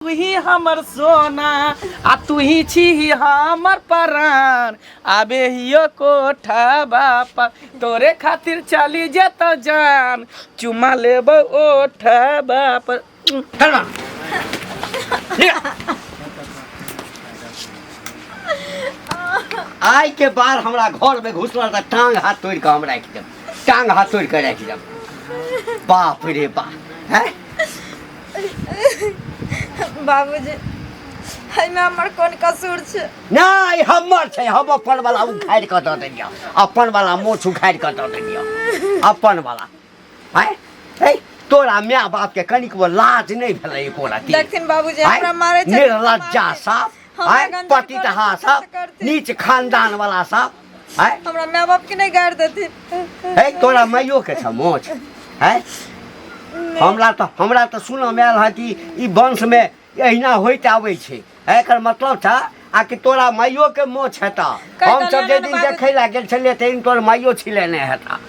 तू ही हमर सोना आ तू ही छी हमर प्राण। आबे हियो कोठा बापा, तोरे खातिर चली जेतो जान, चुमा लेबो ओठा बाप। चल ना। आइ के बाद हमरा घर में घुसला तऽ टांग हाथ तोड़ि कऽ हम राखि देब, टांग हाथ तोड़ि कऽ राखि देब। बाप रे बाप, हैं? बाबूजी, एहिमे हमर कोन कसूर छै? नहि, हमर छै। हम अपन वाला उखाड़ि कऽ दऽ देलियौ, अपन वाला मोछ उखाड़ि कऽ दऽ देलियौ, अपन वाला। आँय हे, तोरा माय बाप के कनिकबो लाज नहि भेलै एको रत्ती? देखथिन बाबूजी, आँय? हमरा मारै छथिन, निर्लज्जा मारै। साफ, हमरा आँय, गंजन पतितहा करथिन, साफ, करथिन। नीच खानदान वाला साफ, आँय? हमरा माय बाप के नहि गारि देथिन। हे, तोरा माइयो के छ मोछ? है, हमरा तऽ सुनऽ मे आयल हँ कि ई वंश मे एहिना होइत आबै छै। एकर मतलब छ आ कि तोरा माइयो के मोछ हेता। कहि हम सब देलियनि जे हन दिन बाबूजी। देखै लए गेल छलियै ताहि दिन तोर माइयो छिलेने हेता।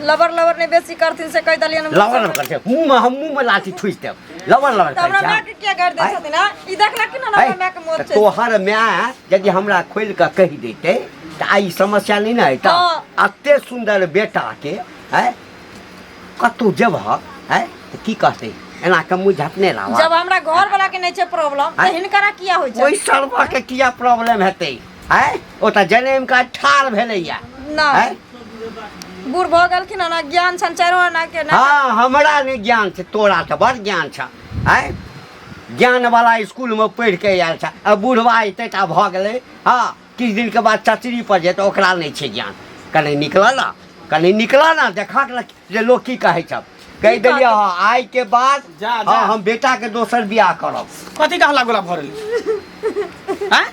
लबर लबर नहि बेसी करथिन से कहि देलियनि। लबर लबर करै छै मुँहमे, हम मुँहमे लाठी ठुसि देब। लबर लबर तऽ हमरा करै माय छै के किया गारि दै आँय? छथिन? आँ? ई देखलक कि ना है? हमरा माय के मोछ तऽ छै? तोहर माय यदि हमरा खोलि कऽ कहि दैतै तऽ आइ ई समस्या नहि ने हेतै। हँ। एते सुन्दर बेटाके है कतहु जेबहक है तऽ की कहतै? एना के मुँह झपने रहबह। जब हमरा घर वाला के नहि छै प्रॉब्लम आँय? तऽ हिनकरा किया होइ छै? ओहि सरवा के किया प्रॉब्लम हेतै? है, ओ तऽ जनमि कऽ ठाढ़ भेलैया। ना। है? बूढ़ भऽ गेलखिन हन, ज्ञान छनि चारो आना के ना। हँ, हमरा नहि ज्ञान छै, तोरा तऽ बड़ ज्ञान छ। है, ज्ञान वाला स्कूलमे पढ़ि कऽ आयल छ। आ बुढ़वा एते टा भऽ गेलै, हँ, किछु दिनके बाद चचरी पर जेतै, ओकरा नहि छै ज्ञान। कनि निकलऽ ने, कनि निकलऽ ने, देखक ने जे लोक की कहै छ। कहि की देलियै कहतै? हँ, आइ के बाद जा, जा। हँ, हम बेटा के दोसर बियाह करब। कथी के हल्ला गुल्ला भऽ रहलै? आँय?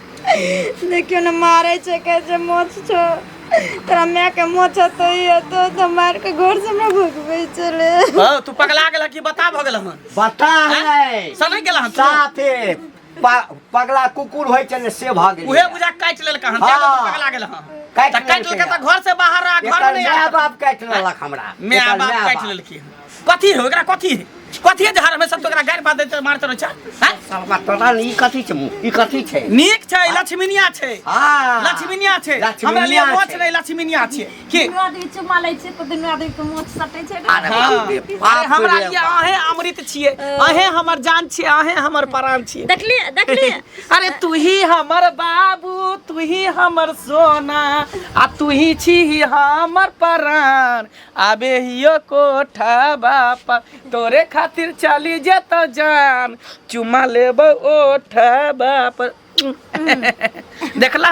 देखियौ ने, मारै छै, कहै छै मोछ छौ, तोरा माय के मोछ हेतौ, ई हेतौ, तऽ मारि के घर से हमरा भगबै छलै। हँ, तू पगला गेल कि बता भऽ गेल हन? बता है। सनकि गेल हन तू? साफे पगला कुकुर होइ छै ने, से भऽ गेलै। उहे बुझा काटि लेलक हन, हँ। तें तो पगला गेल हन। काटि तऽ काटि लेलकै। लेलकै तऽ घर से बाहर आ, घर एकर में नहि माय आयल। बाप काटि लेलक हमरा। माय एकर बाप माय काटि बाप। लेलकै हन। कथी है ओकरा? कथी है, कथी है जे हर हमेशा तो ओकरा गारि बात दैत मारैत रहै छै? हैं? साला तोरा ने, ई कथी छै मुँह? ई कथी छै? नीक छै, लक्ष्मीनिया छै। हँ। लक्ष्मीनिया छै, हमरा लिए लक्ष्मीनिया मोछ छै। नहि, लक्ष्मीनिया छै की? दुनू आदमी चुम्मा लै छै तऽ दुनू आदमी के मोछ सटै छै। अरे हँ। बाप रे अरे बाप हमरा रे लिए बाप। अहें अमृत छियै, अहें हमर जान छियै, अहें हमर प्राण छियै। देखलियै, देखलियै? अरे तू ही हमर बाबू, तू ही हमर सोना आ तू ही छी हमर प्राण। आबे हियो कोठा बापा, तोरे खातिर चली जेतो जान, चुमा लेबो ओठा बाप। देखला,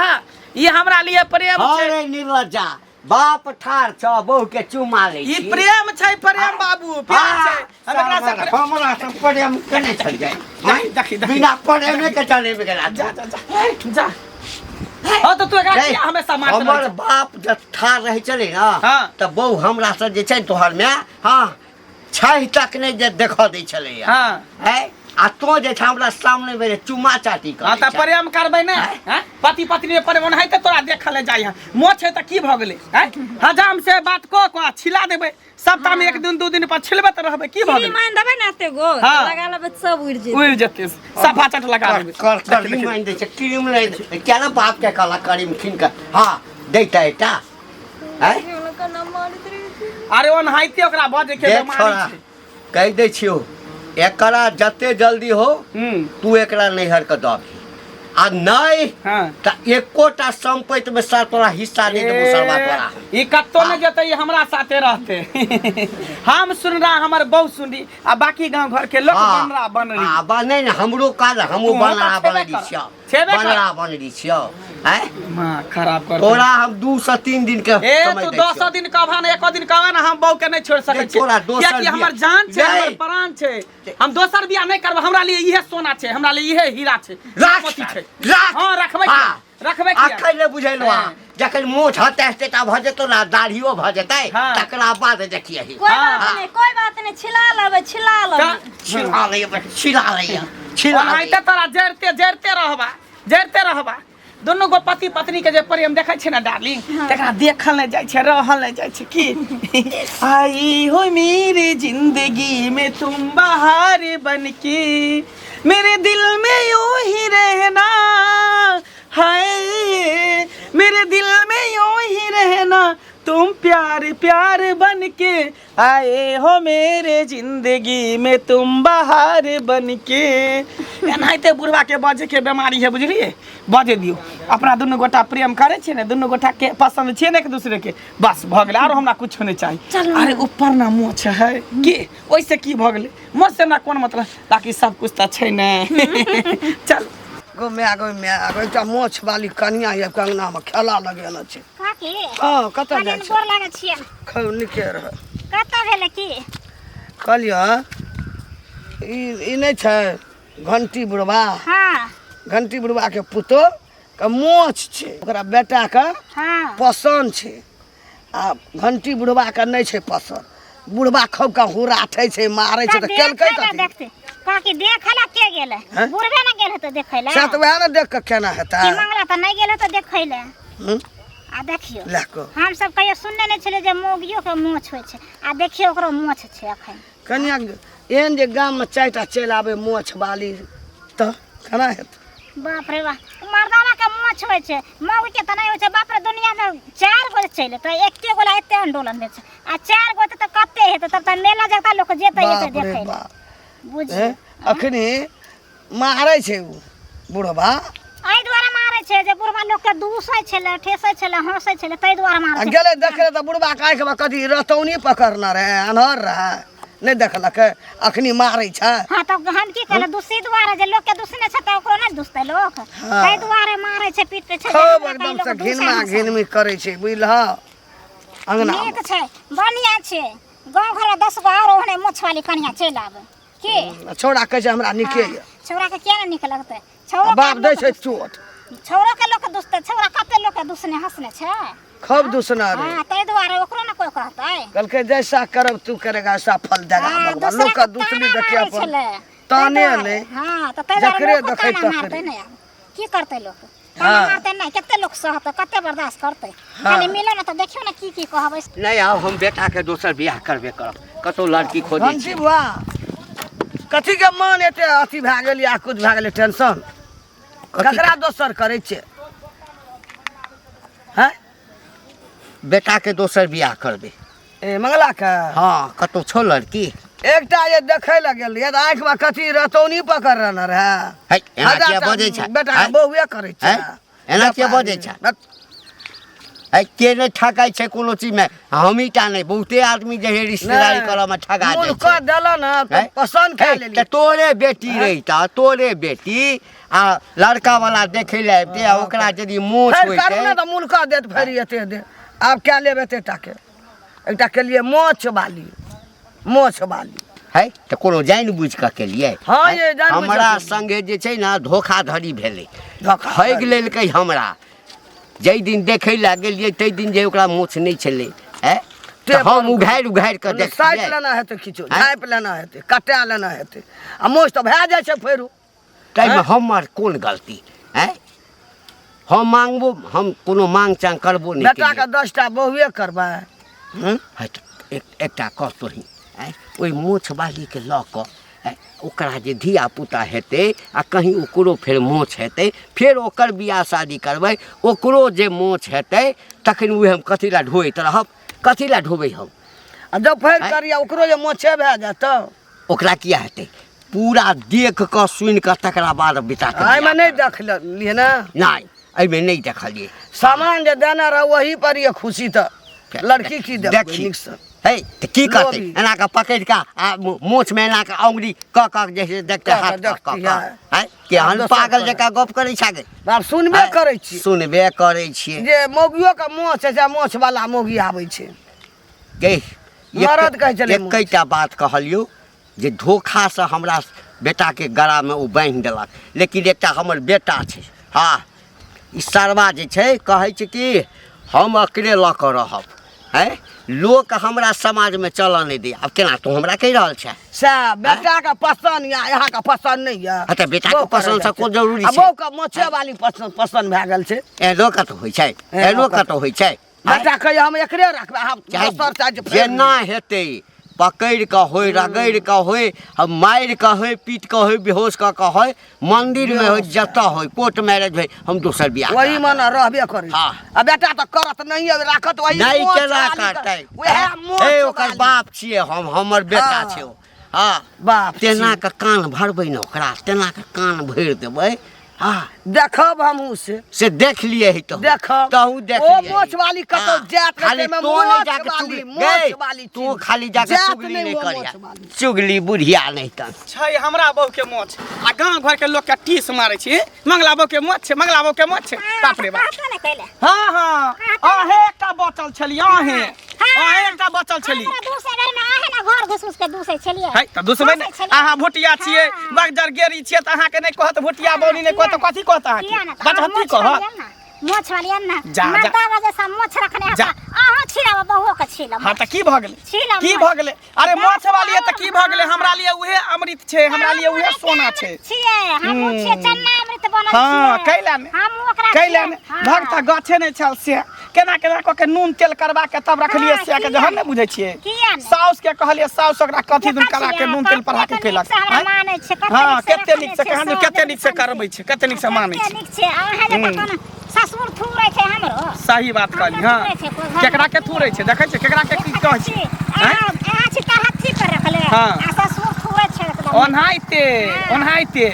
ई हमरा लिए प्रेम छै। अरे निर्लज्जा, बाप ठार छ, बहू के चुमा लै ई छी। प्रेम छै, प्रेम बाबू, प्रेम छै। हम एकरा से प्रेम- हमरा से प्रेम केने छल जाय? देखी, देखी, देखी। बिना प्रेमे के चले गेला। जा जा जा जा। हाँ तो तू एकरा नहीं, किया हमेशा मारैत हमर रहै छै? बाप जब ठार रहै छलै ने, हाँ। तऽ बहू हमरा से जे छै ने तोहर माय, हाँ, छहि तक नहि जे देखऽ दै छलैया। हाँ। है, आ तो जे छै हमरा सामने मे जे चुमा चाटी करै हाँ तऽ छै। प्रेम करबै ने? आँय? हैं? पति पत्नी में प्रेम ओनाहिते तोरा देखल जाइ है। मोछ है तऽ की भऽ गेलै? हैं? हजाम से बात कऽ कऽ आ छिला देबै सप्ताह में, एक दिन दू दिन पर छिलबैत रहबै, की भऽ फ्री गेलै? मान देबै ने एते गो, हाँ। लगा लेबै तऽ सब उड़ि जेतै। उड़ि जेतै, सफा चट लगा देबै। कर कर क्रीम आनि दै छै, क्रीम नहि किया ने बाप के कहलक क्रीम कीन कऽ, हाँ, दैता एकटा, हैं? देखियौ ने केना मारैत रहै छै। अरे ओनाहिते ओकरा बजै के देख बेमारी छोड़ा, छै। कहि दै छियौ, एकरा जते जल्दी हो तू एकरा नैहर के दबही आ नहि तऽ एकोटा संपत्ति में सर तोरा हिस्सा नहि देबो सरवा तोरा हम। ई कत्तो नहि जेतै, ई हमरा साथे रहतै। हम सुन रहा, हमर बहू सुन रही आ बाकी गांव घर के लोग बनरा बन रही। हाँ, बा नहीं, नहीं, हमरो काज हमहूँ तोहूँ तऽ बनरा छेबे बनरी कर। छियौ, छेबे कर। बनरा बनरी छियौ। आँय? माँ खराब कर। तोरा हम 2 से 3 दिन के ए समय तू दै 10 छियौ। दिन कहबा ने, एको दिन कहबा ने, हम बहू के नहीं छोड़ सकै नहीं, छियै। तोरा दोसर कियाकि बियाह- हमर जान छै, नहीं। हमर प्राण छै, हम दोसर बियाह नहीं करब। हमरा लिए इहे सोना छै, हमरा लिए इहे हीरा छै, राख, मोती छै। राख। हाँ, रखबै हाँ। किया? रखबै किया? अखन नहि बुझेलहुँ हाँ। अहाँ। जखन मोछ हतै एतेटा भऽ जेतौ ने, दाढ़ियो भऽ जेतै, हाँ। तकरा बाद देखियही। कोई हाँ। बात नहीं, कोई बात नहीं, छिला लेबै, छिला लेबै। तऽ छिला लैया, छिला लैया, छिला ओनाहिते लैया। तोरा जरिते जरिते रहबा, जरिते रहबा। दुनू गो पति पत्नी के जे प्रेम देखै छै ने डार्लिंग, तकरा देखल नहि जाइ छै, रहल नहि जाइ छै। की आई हो मेरी जिंदगी में तुम बहार बनके, मेरे दिल में यूं ही रहना, हाय मेरे दिल में यूं ही रहना, तुम प्यार प्यार बन के आए हो मेरे जिंदगी में, तुम बाहर बन के। एनाहिते बुढ़वा के बजे के बीमारी है, बुझलिए? बजे दियो। अपना दुनू गोटा प्रेम करे छियै ने, दुनू गोटा के पसंद छियै ने एक दूसरे के, बस भऽ गेलै, आरो हमरा कुछो नहि चाही। चलू। अरे ऊपर ना मोछ है के, ओहिसे की भऽ गेलै, मोछ से हमरा कोन मतलब, बाकी सब कुछ तऽ छै ने। चल गो माय, गो माय, गो एकटा मोछ वाली कनिया आबि कऽ अंगनामे खेला लगेने छै। काकी। हँ, कतऽ जाइ कनि छै? गोर लागै छियै। खूब नीके रह। कतऽ भेलै की? कहलियै ई ई नहि छै घंटी बुढ़बा? हाँ। घंटी बुढ़बाके पुतोह के मोछ छै, ओकरा बेटाके पसन्द छै, आ घंटी बुढ़बाके नहि छै पसन्द। बुढ़बा खूब के हुराठै छै, मारै छै, तऽ केलकै कथी? देखते काकी, देखै ला के गेलै? हैं? बुढ़बे ने गेल हेतै देखै ला। सएह तऽ, वएह ने देख कऽ केना हेतै? की मंगला तऽ नहि गेल हेतै देखै ला। हूँ? आ देखियौ, लए कऽ हम सब कहियो सुनने नहि छलियै जे मौगियो के मोछ होइ छै, आ देखियौ ओकरो मोछ छै अखन। कनिया, एहन जे गाममे चारिटा चलि आबै मोछ बाली तऽ केना हेतै? बाप रे बाप, मर्दाना के मोछ होइ छै, मौगी के तऽ नहि होइ छै। बाप रे, दुनिया में चारि गो चलि एतै, एके गोला एते आंदोलन भेल छै, आ चारि गो तऽ कते हेतै? तब तऽ मेला जगता लोक जेतै एतै बाप रे देखै लए। बाप। बुझियौ। हें, अखनी मारै छै ओ बुढ़बा। एहि दुआरे मारै छै जे बुढ़बा लोक के दूसै छलै, ठेसै छलै, हँसै छलै, ताहि दुआरे आ मारै छै। गेलै देखै तऽ बुढ़बा के आँखिमे कथी रतौनी पकड़ने रहै, अन्हर रहै, नहि देखलकै, अखनी मारै छै। हाँ, तऽ हम की कहले, दूसी दुआरे जे लोक के दूसने छै तऽ ओकरो नहि दूसतै लोक? हाँ। ताहि दुआरे मारै छै, पीटै छै जे खूब हमरा कहीं एकदम लोक से दूसै घिनमा हँसै। घिनमी करै छै, बुझलह, अंगना। नीक छै, बढ़िआँ छै। गाँव घरमे 10 गो आरो ओहने मोछवाली कनिया चलि आबै की? छौड़ा कहै छै हमरा नीके यऽ। छौड़ा के किया ने नीक लगतै? छौड़ो आ बाप दै छै चोट। छौड़ो के लोक दुसतै? छौड़ा कते लोक के दुसने हंसने छै। खूब दुसना रे। हाँ, ताहि दुआरे ओकरो ने कोई कहतै। कहलकै जैसा करब तू करेगा वैसा फल देगा हाँ, भगवान। दोसरा लोक के के दुसनी ताना देखिए मारै अपन छलै। ताने ताहि दुआरे। नहि। हाँ, तऽ ताहि दुआरे जकरे लोको देखै ताना तकरे। मारतै ने, आब की करतै लोक? ताना हाँ। मारतै नहि? कते लोक सहतै, कते बर्दाश्त करतै? हाँ। खाली मिलो ने तऽ देखियौ ने की की कहबै। नहि, आब हम बेटाके दोसर बियाह करबे करब, कतहु लड़की खोजै घंटी छी। बुआ, कथी के मन एते अथी भए गेल या कुछ भए गेलै टेंशन? ककरा दोसर करै छियै? हैं? बेटाके दोसर बियाह करबै। ए मंगला के? हँ, कतहु छौ लड़की? एकटा जे देखै लए गेल रहियै तऽ आँखिमे कथी रतौनी पकड़ रहने रहै। है, एना हजार किया टा बजै छै? बेटा हैं? बहुए करै छै। हैं? एना किया बजै छै? है, के नहि ठकाइ छै कोनो चीजमे? हमही टा नहि, बहुते आदमी जे है रिश्तेदारी करऽ मे ठगा मोन जाइ छै। कऽ देलऽ ने तऽ हैं? पसन्द है, कए लेली। तऽ तोरे बेटी रहिता, तोरे बेटी आ लड़का वाला देखै लए अबितै आ ओकरा यदि मोछ फेर करू ने होइतै तऽ मोन कऽ देत फेर एते दे। आब कए लेब एते टाके? एकटा केलियै मोछ बाली, मोछ बाली। है, तऽ कोनो जानि बुझि कऽ केलियै? हँ, है? ये जानि बुझि कऽ हमरा केलियै। संगे जे छै ने धोखाधड़ी भेलै। धोखाधड़ी। ठगि लेलकै हमरा। जाहि दिन देखै लए गेलियै ताहि दिन जे ओकरा मोछ नहि छलै, है, तऽ हम उघारि उघारि कऽ साटि देखलियै। लेना हेतै किछो। हैं? झाँपि लेना हेतै, कटा लेना हेतै, आ मोछ तऽ भए जाइ छै फेरो। ताहिमे हमर कोन गलती? आँय, हम मांगबो, हम कोनो मांग चांग करबो नहि बेटाके केलियै। 10टा बहुए करबै? हूँ? हट, एकटा कह तोही, आँय, ओहि मोछ बालीके लऽ कऽ, आँय, ओकरा जे धिया पुता हेतै आ कहीं ओकरो फेर मोछ हेतै, फेर ओकर बियाह शादी करबै, ओकरो जे मोछ हेतै, तखन ओ हम कथी लए ढोइत रहब? कथी लए ढोबै हम? आ जब फेर आँय? करिया ओकरो जे मोछे भए जायत तऽ? ओकरा किया हेतै? पूरा देख कऽ सुनि कऽ तकरा बाद बेटाके एहिमे बियाह नहि करबै। देख लियै ने? नहि, एहिमे नहि देखलियै। सामान जे देने रह वही पर ये खुशी, तऽ लड़की की देखबै? देखी। नीकसँ हे, तऽ की करतै? लोभी। एना कऽ पकड़ि कऽ आ मोछमे एना कऽ औंगरी कऽ कऽ जे छै देखतै। कऽ कऽ हाथ कऽ कऽ देखती कऽ है। हैं, केहन दोसर पागल करै। जकाँ गप करै छै गे। बाप, सुनबे हैं? करै छी। सुनबे करै छियै। जे मौगियो के मोछ छै, मोछ वाला मौगी आबै छै। गे, मरद कहै छलै मोछ। एकैटा बात कहलियौ जे धोखासँ हमरा बेटाके गरामे ओ बान्हि देलक, लेकिन एकटा हमर बेटा छै। हँ, ई सरवा जे छै कहै छै कि हम अकरे लऽ कऽ रहब। हैं, लोक हमरा समाजमे चलऽ नहि दैए। आब केना तू हमरा कहि रहल छै? सएह बेटाके पसन्द यऽ, अहाँके पसन्द नहि यऽ? हँ, तऽ बेटाके बहू करै पसन्दसँ जाइ छै। कोन जरूरी आ छै? बहूके मोछे वाली पसन्द पसन्द भए गेल छै। एहनो कतऽ होइ छै? एहनो एहनो कतऽ होइ छै? बेटा कहैए हम एकरे रखबै, अहाँ चाहे दोसर चाहे जे फेर जेना हेतै, पकड़ि कऽ होय, रगड़ि कऽ होय, हम मारि कऽ होय, पीट कऽ होय, बेहोश कऽ कऽ होय, मंदिर में होय, जतऽ होय, कोर्ट मैरिज होय, हम दोसर बियाह वही करा में न रहबे करी। हाँ। आ बेटा तऽ करत नहीं अब राखत वही नहीं मोछ केना वाली के- करतै वएह मोछ हे ओकर वाली। बाप छियै हम, हमर बेटा हाँ। छै ओ। हाँ बाप तेना के कान भरबै ने ओकरा, तेना के कान भरि देबै। हाँ देखब हमहूँ से। से देख लिए ही तो देखब। तहू देख ओ लिए मोछ ही। वाली कतौ हाँ, जात नहि, खाली ताहिमे तो नहीं मोछ जाके वाली, चुगली मोछ गई, वाली तू चीज। खाली जाके जात चुगली नहि नहीं ओ करिया, मोछ वाली। चुगली बुढ़िया नहीं तन छै हमरा बहू के मोछ आ गाँव घर के लोग के टीस मारे छी, मंगला बहू के मोछ छै, मंगला बहू के मोछ छै। बाप रे बाप। कहतो ने कैले। हाँ हाँ, अहे एकटा बचल छली, अहे अहे एकटा बचल छली। हमरा दूसरे घर में आहे ना घर घुस घुस के दूसरे छलिए। है तऽ दूसबै ने, दूसै छलियै। अहाँ भुटिया छियै, हाँ। बगजर गेरी छियै, तऽ अहाँके नहि कहत भुटिया बौनी, नहि कहत तऽ कथी कहत अहाँके? किया ना? बचहत्ती कहत। मोछ वाली ना, जा, जा। मर्दा वजह से मोछ रखने जा। अहाँ छिलाब, बहुओ के छिलाब। हाँ तऽ की भऽ गेलै? छिलाब की मोछ। भऽ गेलै? अरे दस मोछ वाली है तऽ की भऽ गेलै? हाँ। हमरा लिए उहे अमृत छै, हमरा लिए उहे सोना छै। छियै, हमहूँ छियै, चन्ना अमृत बनल हाँ, छियै। कैला ने? हमहूँ ओकरा कैला छियै। ने? हाँ। भगता गाछे नहि छल से केना केना कऽ के नून तेल करबा के तब रखलियै हाँ, से के किया जहन ने? नहि बुझै छियै। किया ने? साउस के कहलियै, साउस ओकरा कथी दिन देखै करा के छियै, नून तेल पढ़ा के कते केलक। नीकसँ हमरा आँय? मानै छै, कते हाँ, नीकसँ कते नीक से रखने कहाँ छै, कते नीक से सब करबै छै, कते नीक से मानै कते छै। नीक छै। अहाँ जकाँ कोनो ससुर थूरै छै हमरो? सही बात कहली। हमरो हाँ, थूरै छै, कोइ घरमे केकरा के थूरै छै? देखै छै केकरा के की कहै छै? आँय? अहाँ अहाँ छी तरहत्थी पर रखले हाँ। आ ससुर थूरै छै एकदम। ओनाहिते हाँ। ओनाहिते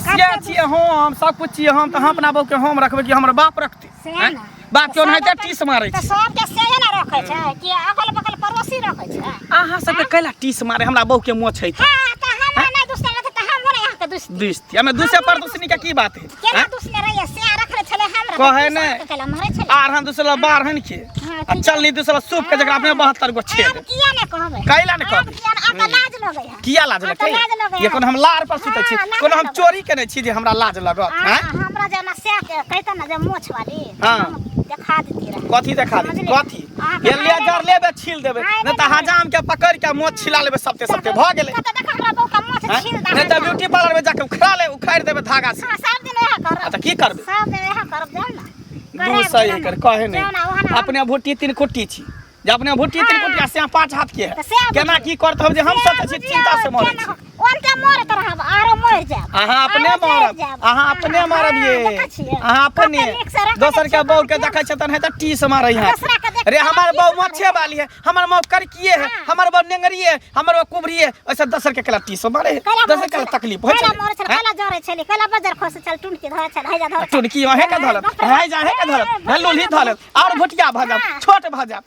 से छियै हम, सब कुछ छियै हम, तऽ हम अपना बहू के हम रखबै कि हमर बाप रखतै? से आँय? ने। बाप के ओनाहिते सबके- टीस मारै तऽ छै। सबके सेहे ने रखै छै कि अगल बगल पड़ोसी रखै छै? अहाँ सबके कैला टीस मारे हमरा बहू के मोछ है? हाँ, तऽ हमरा नहि दुसने रहतै तऽ हमहूँ नहि अहाँके दुसती। दुसती हमे दूसरे पर दुसनी के की बात है? केना आँय? दुसने रहियै? से रखले छलै हमरा, कहै तऽ नहि। केला मारै छलै। आर हम दूसरा बारहन के हाँ, आ ठीक। चलनी दूसरा सूप के जकरा अपने 72 गो छेद। आब किया ने कहबै? कैला ने आब कहबै? किया ने? आब तऽ लाज लगै है। किया लाज आब लगतै? तऽ लाज लगै ये है। कोनो हम लार पर सुतै छी? हाँ, लाज कोनो हम लगै। चोरी केने छी जे हमरा लाज लगत? आ, आँय? हमरा जेना से के कहितै ने जे मोछ वाली, हाँ। हम देखा देती रहे। कथी देखा देती? समझली? कथी? अहाँके ये ले हाय जर लेबे छील देबै, हाय नहि तऽ नहि। हजाम के पकड़ के मोछ छिला लेबै सबते सबते, भऽ गेलै। तऽ देख हमरा बहू के मोछ आँय? छील दे। नहि तऽ ब्यूटी पार्लर में जाके उखड़ा ले, उखाड़ि देबै धागा से। हाँ, सब दिन इएह करब। आ तऽ की करबै? सब दिन इएह करब, जाउ ने। दू सही कर कहे जाउ ने, ओहन नहि। हम- अपने भुट्टी 3 खुट्टी छी जे अपने भुट्टी 3 हाँ। खुट्टी आ से 5 हाथ के है। तऽ सएह केना बुझियौ। की करत हम जे हम सएह सोचै छी बुझियौ, चिंता से मरै केना छी। ओनते मरत रहब, आरो मरि जायब। अहाँ अपने आरो जरि मरब, जायब। अहाँ अपने हाँ, मरब ये। देखै छियै। अहाँ अपने कते नीकसँ रखने दोसर के छियै, बहू के कते देखै छै तहन तऽ टीस मारै है। दोसरा के देख रे के हमर टीस बहू मारै मोछे वाली है, हमर बहू करकिए है, हाँ। हमर बहू नेंगरी है, हमर बहू कुबरी है, ओइसे दोसर के केला टीस मारे है, कैला दोसर मरै के छलै? तकलीफ होइ कैला छलै। मरै छलै? हैं? कैला जरै छलै? कैला बजर खसै छलै? टुनकी धरै छलै, हैजा धरै छलै। टुनकी अहें के धरत, बाप रे। है जा अहें के धरत, है लोल्ही धरत, और भुटिया भऽ जायब, हाँ। छोट भऽ जायब।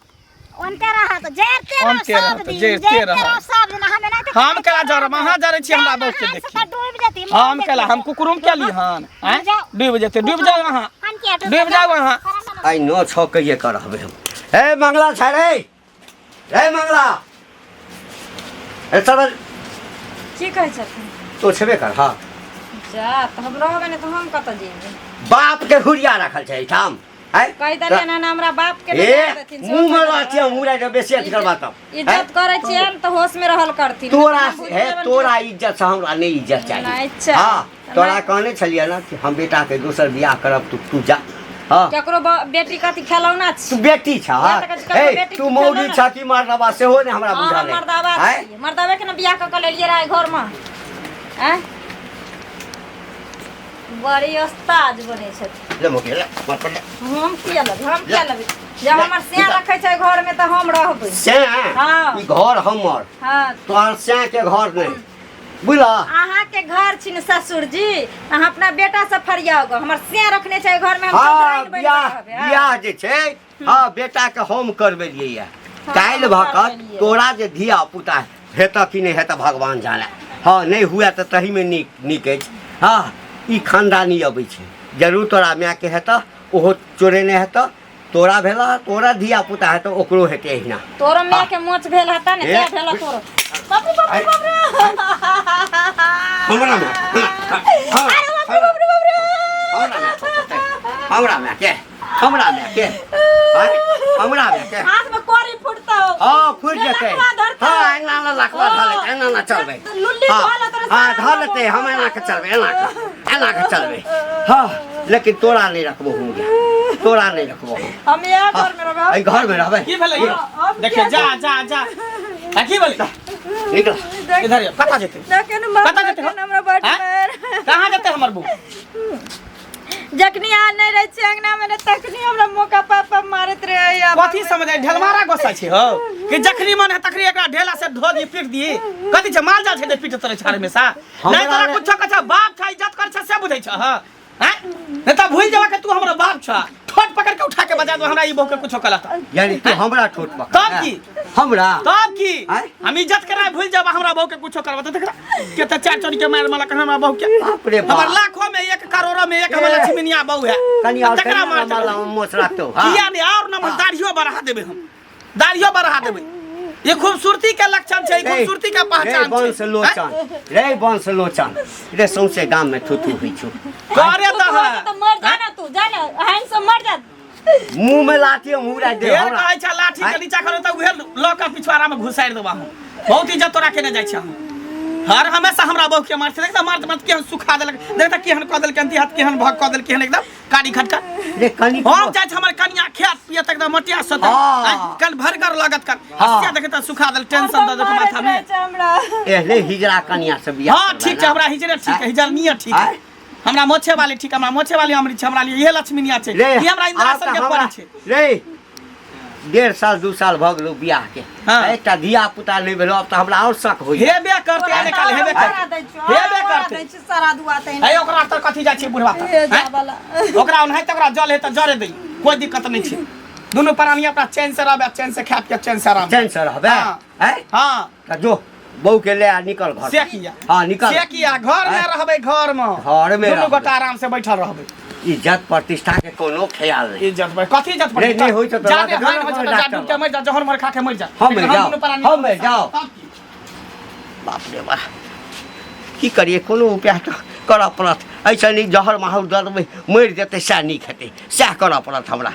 ओनते रहत, जरिते रहब ओनते सब रहत, दिन, जरिते जरिते रहब। रहब सब दिन, हम एनाहिते हम करै केला छी, जरब? अहाँ जरै छी हमरा बहू के हाथ से देखी। तऽ डूबि जेती, मरि हम केला जेती। हम कुकुरुम केली हन? आँय? जाउ। डूबि जेतै, डूबि जाउ अहाँ, हम किया डूबि जाउ अहाँ। आइ 9 6 कहिए कर रहबै हम। हे मंगला छै रे, हे मंगला, हे सरल। की कहै छथिन? तो छेबे कर। हाँ जा तऽ हम रहबै ने तऽ हम कतऽ जेबै? बाप के हुरिया रखल छै एहिठाम। हैं? कहि देलियनि हन हमरा बाप के नहि ए जाय देथिन, सेहो मुँह में कहि रहै छियै, मुँह राखि बेसी अथी करबा तब। इज्जत करै छियनि तऽ होश में रहल करथिन। तोरा हम बुझि हे जेबनि तोरा इज्जत से हमरा नहि इज्जत चाही। नहि चाही। हाँ, तोरा नहि। कहने छलियै ना कि हम बेटा के दोसर बियाह करब, तू तू जा। हाँ केकरो बेटी कथी खेलौना छी? तू बेटी छ। हाँ तऽ कहै छी, ककरो हे बेटी तू के मौगी खेलौना छ कि मर्दबा सेहो ने हमरा हाँ, बुझल हम है। मर्दाबा आँय? छी, मर्दाबे के ने बियाह कऽ के लेलियै रहै घरमे। आँय? बड़ी उस्ताद बनै छथिन। ले मोके ले मत ले। हम किया लेबै? हम किया लेबै? जब हमर सैं रखै छै घरमे तऽ हम रहबै। सैं? हाँ। ई घर हमर। हाँ। तोहर सैं के घर नहि, बुझल? अहाँके घर छी ने ससुर जी, अहाँ अपना बेटा से फरियाओ गो। हमर सैं रखने छै घरमे, हम हाँ चौधराइन बनि कऽ बियाह रहबै। हाँ। बियाह जे छै, हाँ बेटा के हम करबेलियै ये। हाँ, काल्हि हम भऽ कऽ करबेलियै। तोरा जे धिया पुता हेतऽ कि नहि हेतऽ भगवान जाने। हाँ नहि हुए तऽ तहीमे नीक नीक अछि। हाँ ई खानदानी अबै छै जरूर। तोरा मायके हेतऽ ओहो चोरेने हेतऽ, तोरा भेला तोरा धिया पुता हेतऽ ओकरो हेतै एहिना। तोरो माय के मोच भेल हेतै ने ए, तें भेल तोरो। बाप रे बाप रे बाप रे। हमरा माय, अरे बाप रे बाप रे बाप रे। हमरा माय ठोकतै, हमरा माय के, हमरा माय के, आँय, हमरा माय के। हाथ में कोरी फुटतौ। हाँ फुटि जेतै। लकवा धरतौ। हाँ एना एना लकवा धऽ लेतै, एना एना चलबै। लुल्ली हाँ, धऽ लेतौ रे हाँ सारा धऽ लेतै, हम एना के चलबै, एना के एना के चलबै। हाँ लेकिन तोरा नहि रखबो हम गे, तोरा नहि रखबो हम। हम इएह घर में रहबै। एहि घर में रहबै। की भेलै यौ? हम देखियौ, किया जा जा जा, आ की बोली निकल इधर आइयो, कतऽ जेतै देखियौ ने मार कतऽ जेतै हमरा बड आँय? मार कहाँ जेतै हमर बहू जखनी अहाँ नहि रहै छियै अंगना मे ने तखनी हमरा मौका पा पा मारैत रहैया कथी समझ ढेलमारा गोसा छै हो कि जखनी मन है तखनी एकरा ढेला से धो दी पीट दी कथी छै माल जाल छै जे पीटत रहै छै हमेशा नहि तोरा कुछो कछो बाप छै इज्जत कर छै से बुझै छ हँ हैं? नहीं तो भूल जावा कि तू हमरा बाप छ ठोट पकड़ के उठा के बजा दो हमरा ई बहू के कुछो कला त यानी तू हमरा ठोट पकड़ तब की? हमरा तब की आँय? हम इज्जत कराए भूल जावा हमरा बहू के कुछो करवा त देख के त चार चोरी के मार माला हमरा बहू के बाप रे बाप। हमर लाखों में एक करोड़ों में एक हमर ए। लक्ष्मीनिया बहू है कनी और तकरा कनी मार लम्बा देबै। लम्बा मोछ राखतो हाँ किया नहीं और न दाढ़ियो बढ़ा देबै हम दाढ़ियो बढ़ा देबै ये खूबसूरती के लक्षण छै ई खूबसूरती के रे पहचान वंश छै लोचन रे वंश लोचन रे सौंसे गाम में थुथू होइ छौ करे तू तऽ तो तो मर जा ना तू जा ना हाइन से मर जा मुंह में लाठी हम उड़ा दे ढेर हमरा कहै छै लाठी के आँय? नीचा करो तऽ उहे लऽ कऽ पिछुआरा में घुसारि देबा हम बहुत इज्जत तोरा केने जाइ छै हम हर हमेशा हमरा बहू के मारते देख तऽ मारते मारते केहन सुखा देलक देख तऽ केहन कऽ देलकै हाथ केहन भग कऽ देलकै हन एकदम कारी खटका रे कनी हम चाहे हमर कनिया खेत पियत एकदम मोटिया सत हाँ। कल भरगर लगत कर हाँ। हसिया देखे त सुखा देल टेंशन दे देख माथा में हमरा एहले हिजरा कनिया से बियाह हां ठीक छै हमरा हिजरे ठीक है हिजरनिया ठीक है आँय? हमरा मोछे वाली ठीक है हमरा मोछे वाली अमृत छै हमरा लिए इहे लक्ष्मीनिया छै रे ई हमरा आब इंद्रासन तऽ के हमरा परी छै रे 1.5 साल 2 साल भऽ गेलौ बियाह के हाँ। एकटा धिया पुता नहि भेलौ आब तऽ हमरा आओर शक होइया हेबे करते आने काल हेबे करते हेबे करते सारा दुआ ते है ओकरा तर कथी जाइ छै बुढ़वा तर हे हैं? जावला ओकरा ओनाहिते ओकरा जल है तऽ जरे दै कोई दिक्कत नहीं छै दुनू प्राणी अपना चैन से रहबे चैन से खाए पिए चैन से आराम चैन से रहबे हाँ। हैं हाँ तऽ जो बहू के ले आ निकल घर से किया हाँ निकल से किया घर में आँय? रहबै घर में घर में दुनू रहबै। गोटा आराम से बैठल रहबै इज्जत प्रतिष्ठा के कोनो ख्याल नहीं इज्जत पर कथी इज्जत पर नहीं, नहीं होइ छै तऽ जादे रात- हानि होइ छै तऽ जा डॉक्टर डूब के मरि जा जहर मर खा के मरि जा हम लेकिन जाओ, दुनू प्राणी हम जाओ। तब की? बाप रे बाप की करिए कोनो उपाय तऽ करऽ पड़त ऐसे नीक जहर माहौर दऽ देबै मरि जेतै सएह नीक हेतै सएह करऽ पड़त हमरा।